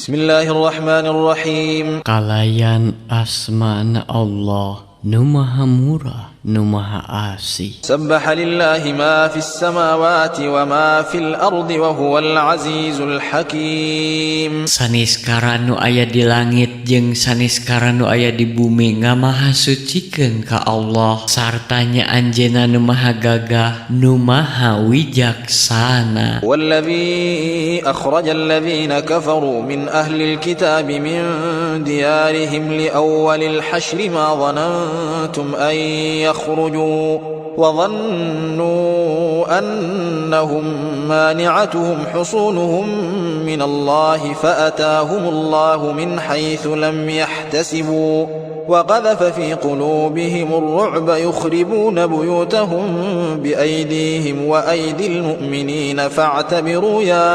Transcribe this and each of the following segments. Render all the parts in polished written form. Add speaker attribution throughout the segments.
Speaker 1: بسم الله الرحمن الرحيم.
Speaker 2: Kalayan asmana Allah nu maha murah, nu maha asih.
Speaker 1: سبح لله ما في السماوات وما في الأرض وهو العزيز الحكيم.
Speaker 2: Saniskara nu aya di langit jeung saniskara nu aya di bumi ngamahasucikeun ka Allah, sartanya Anjeunna nu maha gagah, nu maha wijaksana.
Speaker 1: هو الذي أخرج الذين كفروا من أهل الكتاب من ديارهم لأول الحشر ما ظننتم أن يخرجوا وظنوا أنهم مانعتهم حصونهم من الله فأتاهم الله من حيث لم يحتسبوا وقذف في قلوبهم الرعب يخربون بيوتهم بأيديهم وأيدي المؤمنين فاعتبروا يا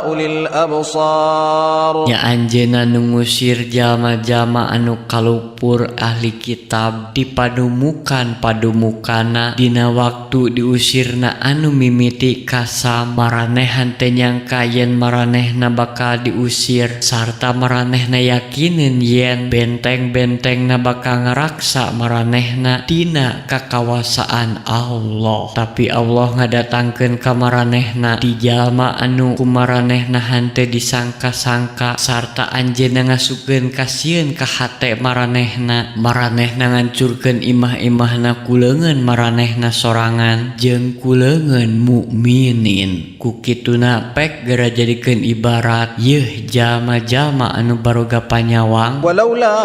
Speaker 1: أولي الأبصار.
Speaker 2: Nya Anjeunna nu ngusir jalma-jalma anu kalupur, ahli kitab, di padumukan padumukana dina waktu diusirna anu mimiti ka Sam. Maraneh teu nyangka yen maranehna bakal diusir, sarta maranehna yakineun yen benteng-bentengna bakal ngaraksa maranehna tina kakawasaan Allah. Tapi Allah ngadatangkeun ka maranehna di jalma anu ku maranehna henteu disangka-sangka, sarta Anjeunna ngasupkeun kasieun ka hate maranehna. Maranehna ngancurkeun imah-imahna ku leungeun maranehna sorangan jeung ku leungeun mukminin. Ku kituna pek geura jadikeun ibarat, yeuh jalma-jalma anu baroga panyawang.
Speaker 1: ولولا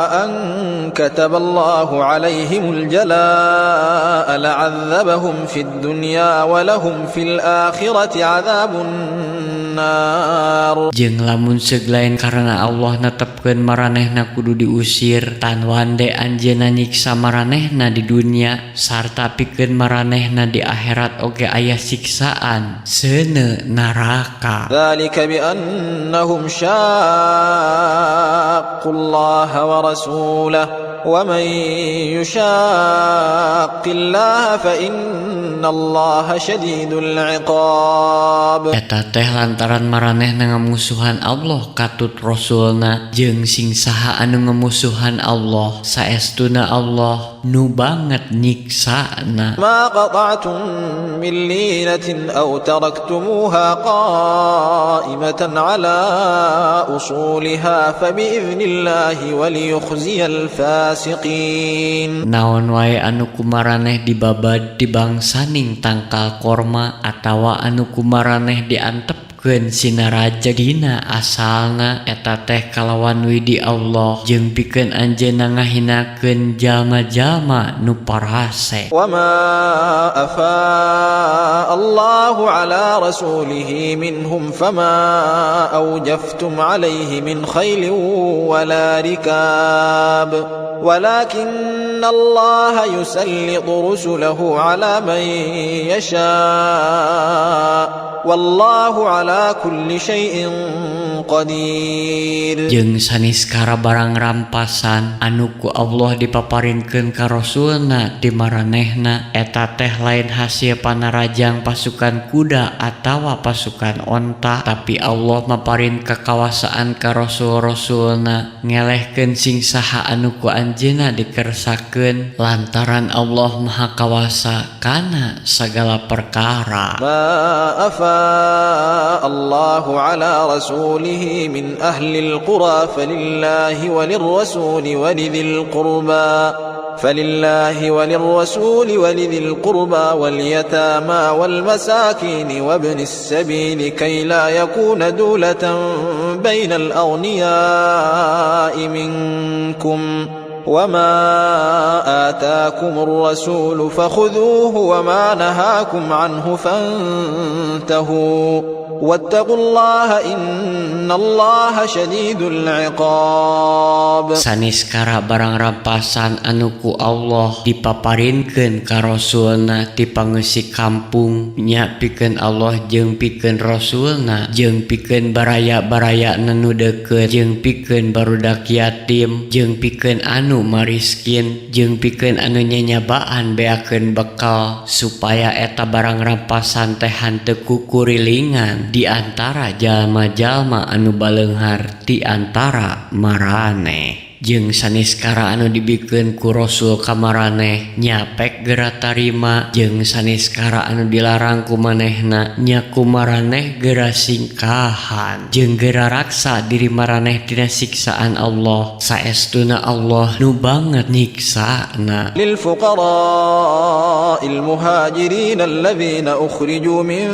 Speaker 1: أن كتب الله عليهم الجلاء لعذبهم في الدنيا ولهم في الآخرة عذاب النار.
Speaker 2: Jeung lamun seug lain karena Allah netepkeun maranehna kudu diusir, tan wande Anjeunna nyiksa maranehna di dunia, sarta pikeun maranehna di akhirat oge aya siksaan seuneu neraka.
Speaker 1: ذلك بأنهم شاقوا الله ورسوله ومن يشاق الله فإن الله شديد العقاب.
Speaker 2: Eta teh lantaran maranehna ngamusuhan Allah katut Rasulna, jeung sing saha anu ngamusuhan Allah, saestuna Allah nu banget nyiksana.
Speaker 1: ما قطعتم من لينة أو تركتموها قائمة على أصولها فبإذن الله وليخزي الفاسقين.
Speaker 2: Naon wae anu kumaraneh dibabad di bangsaning tangkal korma atawa anu kumaraneh diantepkeun sinarajeg dina asalna, eta teh kalawan widi Allah jeung pikeun Anjeunna ngahinakeun jalma-jalma nu parasek.
Speaker 1: وما أفاء الله على رسوله منهم فما أوجفتم عليه من خيل ولا ركاب ولكن الله يسلط رسله على من يشاء والله على كل شيء قدير.
Speaker 2: Jeung saniskara barang rampasan anu ku Allah dipaparinkeun ka Rasulna ti maranehna, eta teh lain hasil panarajang pasukan kuda atawa pasukan onta, tapi Allah maparin kakawasaan ka rasul-rasulna ngelehkeun sing saha anu ku Anjeunna dikersakeun, lantaran Allah Maha Kawasa kana sagala perkara.
Speaker 1: ما أفاء الله على رسوله من أهل القرى فلله وللرسول ولذي القربى واليتامى والمساكين وابن السبيل كي لا يكون دولة بين الأغنياء منكم وما آتاكم الرسول فخذوه وما نهاكم عنه فانتهوا واتقوا الله إن الله شديد العقاب.
Speaker 2: Saniskara barang rampasan anu ku Allah dipaparinkeun ka Rasulna ti pangeusi kampung, nya pikeun Allah jeung pikeun Rasulna jeung pikeun baraya-baraya nu deukeut jeung pikeun barudak yatim jeung pikeun anu mariskin jeung pikeun anu nyanyabaan beakeun bekal, supaya eta barang rampasan teh henteu kukurilingan. Di antara jalma-jalma anu baleunghar ti antara maraneh. Jeung saniskara anu dibikeun ku Rasul ka maraneh nya pek geura tarima jeung saniskara anu dilarang ku manehna nya ku maraneh geura singkahan jeung geura raksa diri maraneh tina siksaan Allah saestuna Allah nu banget nyiksana.
Speaker 1: للفقراء المهاجرين الذين أخرجوا من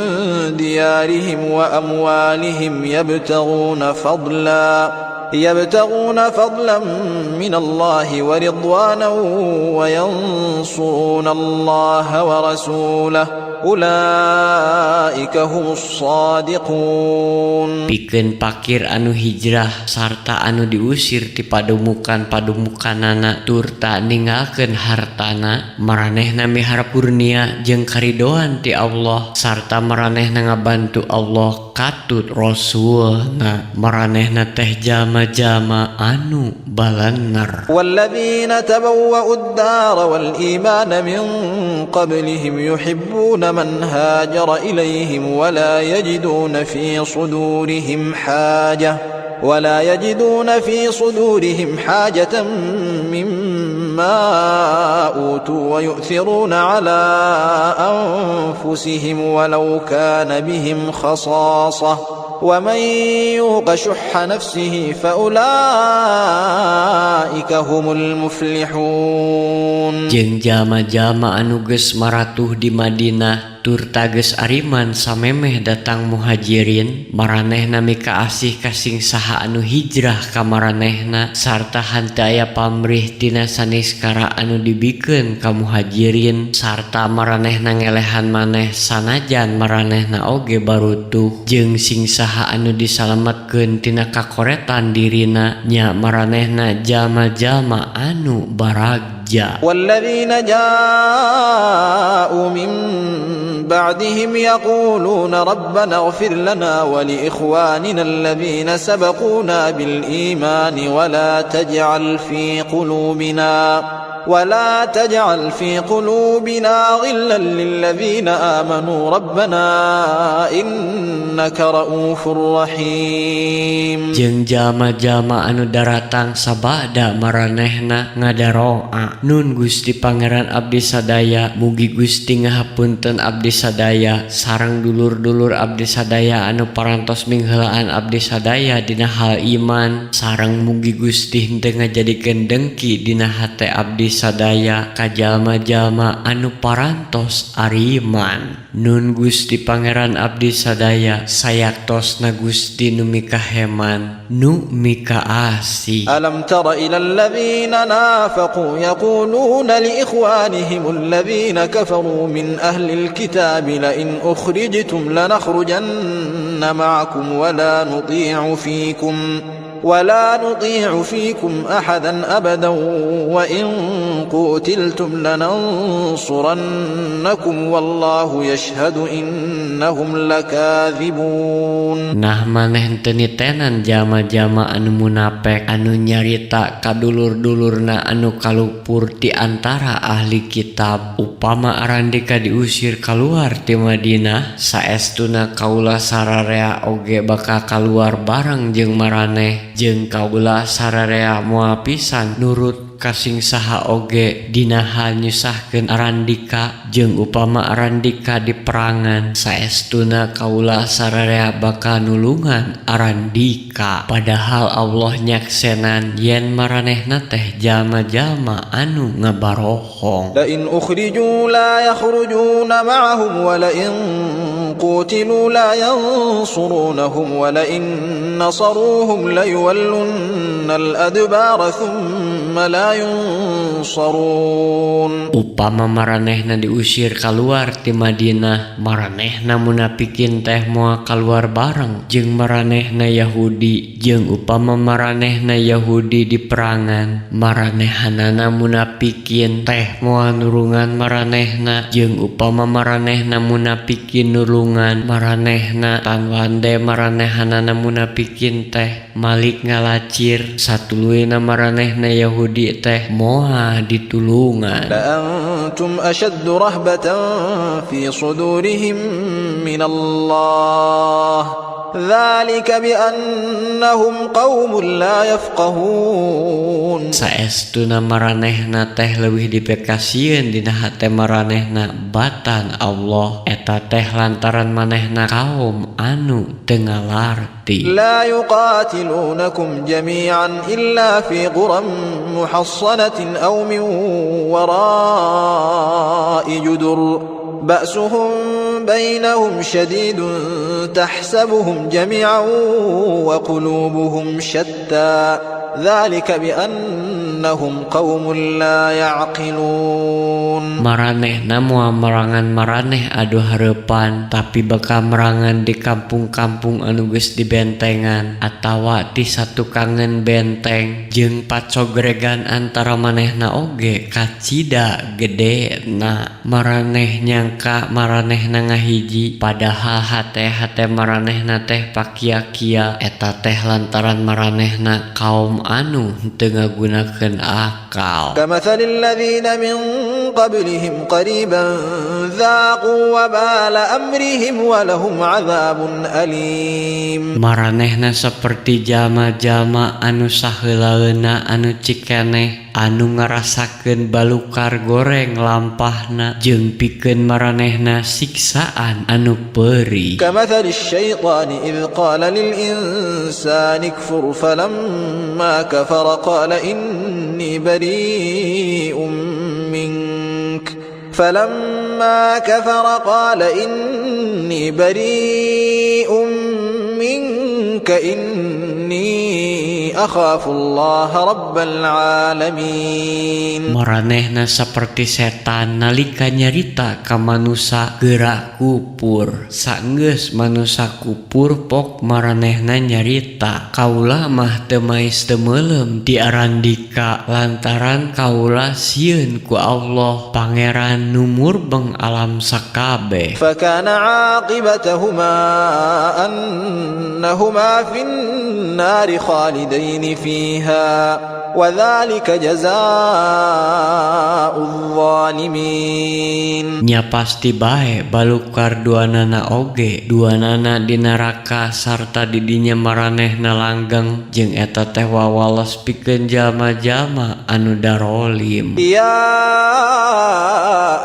Speaker 1: ديارهم وأموالهم يبتغون فضلا من الله ورضوانا وينصرون الله ورسوله أولئك هم الصادقون.
Speaker 2: Pikeun pakir anu hijrah sarta anu diusir ti padumukan-padumukanana turta ninggalkeun hartana maranehna miharep kurnia jeung karidoan ti Allah sarta maranehna ngabantu Allah katut Rasulna maranehna teh jalma-jalma anu balener.
Speaker 1: والذين تبوأوا الدار والإيمان من قبلهم يحبون من هاجر إليهم ولا يجدون في صدورهم حاجة مما أوتوا ويؤثرون على أنفسهم ولو كان بهم خصاصة ومن يوق شح نفسه فأولئك هم المفلحون.
Speaker 2: Jeung jalma-jalma anu geus maratuh di Madinah turta geus ariman samemeh datang muhajirin maranehna mikaasih ka sing saha anu hijrah ka maranehna sarta henteu aya pamrih tina saniskara anu dibikeun ka muhajirin sarta maranehna ngelehan maneh sanajan maranehna oge barutuh jeung sing saha anu disalametkeun tina kakoretan dirina nya maranehna jalma-jalma anu baragja.
Speaker 1: والذين جاءوا من بعدهم يقولون ربنا اغفر لنا ولإخواننا الذين سبقونا بالإيمان ولا تجعل في قلوبنا غلا للذين آمنوا ربنا إنك رؤوف رحيم.
Speaker 2: Jeung jalma-jalma anu daratang sabada maranehna ngadaroa nun Gusti Pangeran abdi sadaya mugi Gusti ngahapunten abdi sadaya sareng dulur-dulur abdi sadaya anu parantos mingheulaan abdi sadaya dina hal iman sareng mugi Gusti henteu ngajadikeun dengki dina hate abdi sadaya ka jalma-jalma anu parantos ariman nun Gusti Pangeran abdi sadaya sayaktosna Gusti nu mikaheman nu mikaasih.
Speaker 1: ألم تر إلى الذين نافقوا يقولون لإخوانهم الذين كفروا من أهل الكتاب لئن أخرجتم لنخرجن معكم ولا نطيع فيكم أحدا أبدا وإن قتلتم لننصرنكم والله يشهد إنهم لكاذبون.
Speaker 2: Nah maneh henteu nitenan jalma-jalma anu munafik anu nyarita ka dulur-dulurna anu kalupur ti antara ahli kitab upama arandika diusir kaluar ti Madinah saestuna kaula sararea oge bakal kaluar bareng jeung maraneh jeung kaula sararea moal pisan nurut ka sing saha oge dina hal nyusahkeun arandika jeung upama arandika diperangan saestuna kaula sararea bakal nulungan arandika padahal Allah nyaksenan yen maranehna teh jalma-jalma anu ngabarohong.
Speaker 1: لئن أخرجوا لا يخرجون معهم ولئن قوتلوا لا ينصرونهم ولئن نصروهم ليولن الأدبار ثم لا ينصرون.
Speaker 2: Upama maranehna diusir kaluar ti Madinah maranehna munafikin teh moal kaluar bareng jeung maranehna Yahudi jeung upama maranehna Yahudi diperangan maranehanana munafikin teh moal nulungan maranehna jeung upama maranehna munafikin nulungan maranehna tanwande maranehanana munafikin teh malik ngalacir satuluyna maranehna Yahudi diri teh moal ditulungan.
Speaker 1: لأنتم أشد رهبة في صدورهم من الله ذلك بأنهم قوم لا يفقهون.
Speaker 2: Saestuna maranehna teh leuwih dipikasieun dina hate maranehna batan Allah, eta teh lantaran manehna kaum anu teu ngalarti.
Speaker 1: لا يقاتلونكم جميعا إلا في قرى محصنة أو من وراء جدر بأسهم بينهم شديد تحسبهم جميعا وقلوبهم شتى ذلك بأنهم قوم لا يعقلون.
Speaker 2: Maranehna moal merangan maraneh adu hareupan, tapi bakal merangan di kampung-kampung anu geus dibentengan atawa di satukangeun benteng, jeung pacogregan antara manehna oge kacida gedena. Maraneh nyangka maranehna ngahiji, padahal hate-hate maranehna teh pakia-kia, eta teh lantaran maranehna kaum anu teu ngagunakeun akal.
Speaker 1: كمثل الذين من قبلهم قريبا ذاقوا وبال أمرهم ولهم عذاب أليم.
Speaker 2: Maranehna seperti jalma-jalma anu saheulaeuna anu cikeneh anu ngarasakeun balukar goreng lampahna jeung pikeun maranehna siksaan anu peurih.
Speaker 1: كمثل الشيطان إذ قال للإنسان اكفر فلما كفر قال إني بريء منك فلما كفر قال إني بريء منك إني أخاف الله رب العالمين.
Speaker 2: Maranehna seperti setan nalika nyarita ka manusa geura kupur. Sanggeus manusa kupur, pok maranehna nyarita, "Kaula mah teu mais teu meuleum ti arandika lantaran kaula sieun ku Allah, Pangeran nu murbeng alam sakabeh."
Speaker 1: فكان عاقبتهما أنهما في النار خالدين فيها وذلك جزاء الظالمين.
Speaker 2: Nya pasti bae balukar duanana oge, duanana di neraka sarta di dinya maranehna langgeng, jeung eta teh wawales pikeun jalma-jalma anu darolim.
Speaker 1: يا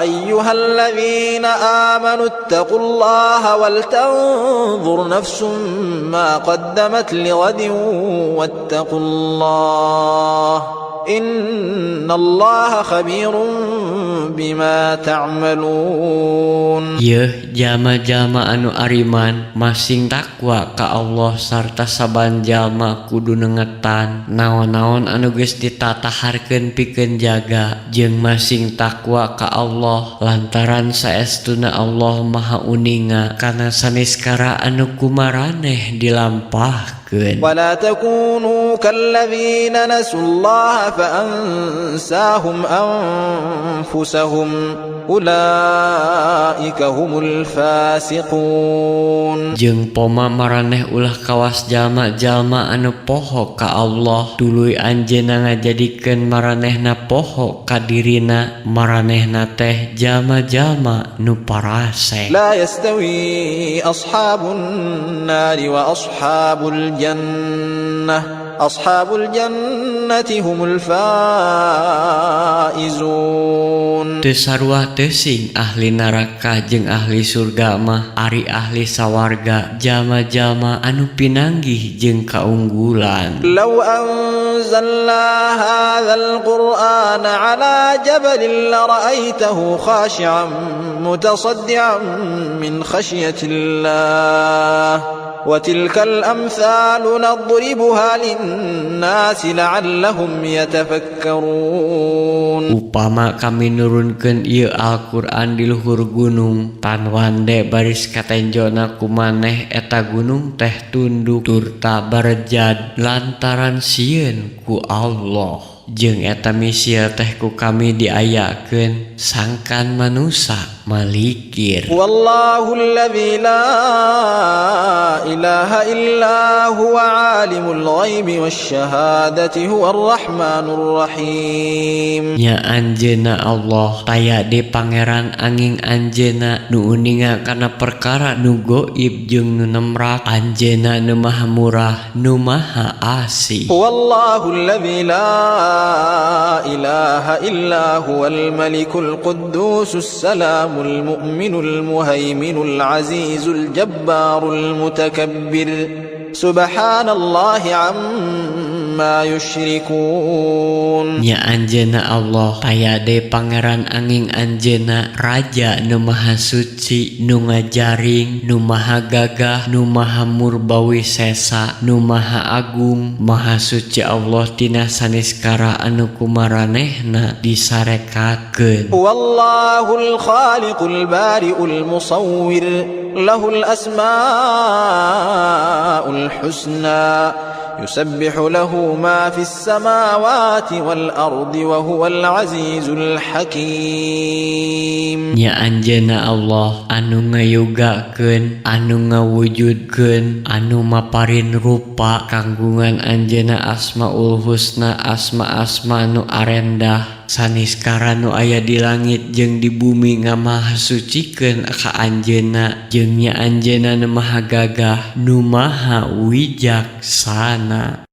Speaker 1: أيها الذين آمنوا اتقوا الله ولتنظر نفس ما قدمت لغد واتقوا الله إن الله خبير بما تعملون.
Speaker 2: Yeuh jalma-jalma anu ariman, masing takwa ka Allah sarta saban jalma kudu nengetan naon-naon anu geus ditataharkeun pikeun jaga, jeung masing takwa ka Allah lantaran saestuna Allah Maha Uninga kana saniskara anu ku maraneh dilampahkeun.
Speaker 1: ولا تكونوا كالذين نسوا الله فأنساهم أنفسهم أولئك هم الفاسقون.
Speaker 2: Jeung poma maraneh ulah kawas jalma-jalma anu poho ka Allah, tuluy anjeunna ngajadikeun maranehna poho ka dirina. Maranehna teh jalma-jalma nu parasek.
Speaker 1: لا يستوي أصحاب النار وأصحاب الجنة أصحاب الجنة هم الفائزون.
Speaker 2: Teu sarua teuing ahli neraka jeung ahli surga mah. Ari ahli sawarga jalma-jalma anu pinanggih jeung kaunggulan.
Speaker 1: لو أنزلنا هذا القرآن على جبل لرأيته خاشعا متصدعا من خشية الله وتلك الأمثال نضربها للناس لعلهم يتفكرون.
Speaker 2: Upama kami nurunkeun ieu Al-Qur'an di luhur gunung, tanwande baris katenjona ku maneh eta gunung teh tunduk turta barejad lantaran sieun ku Allah. Jeung eta misil teh ku kami diayakeun sangkan manusa malikir.
Speaker 1: هو الله الذي لا إله إلا هو عالم الغيب والشهادة هو الرحمن الرحيم.
Speaker 2: Nya Anjeunna Allah, taya deui pangeran anging Anjeunna, nu uninga kana perkara nu goib jeung nu nemrak. Anjeunna nu maha murah, nu maha asih.
Speaker 1: هو الله الذي لا إله إلا هو الملك القدوس السلام المؤمن المهيمن العزيز الجبار المتكبر سبحان الله عما يشركون.
Speaker 2: Nya Anjeunna Allah, taya deui pangeran anging Anjeunna, raja nu maha suci, nu ngajaring, nu maha gagah, nu maha murbawisesa, nu maha agung. Maha suci Allah tina saniskara anu kumaranehna disarekatkeun.
Speaker 1: هو الله الخالق البارئ المصور له الأسماء الحسنى يسبح له ما في السماوات والأرض وهو العزيز الحكيم.
Speaker 2: Nya Anjeunna Allah anu ngayugakeun, anu ngawujudkeun, anu maparin rupa. Kanggungan Anjeunna asmaul husna, asma-asma nu arendah. Saniskara nu aya di langit jeung di bumi ngamahasucikeun ka Anjeunna. Jeung nya Anjeunna nu maha gagah, nu maha wijaksana.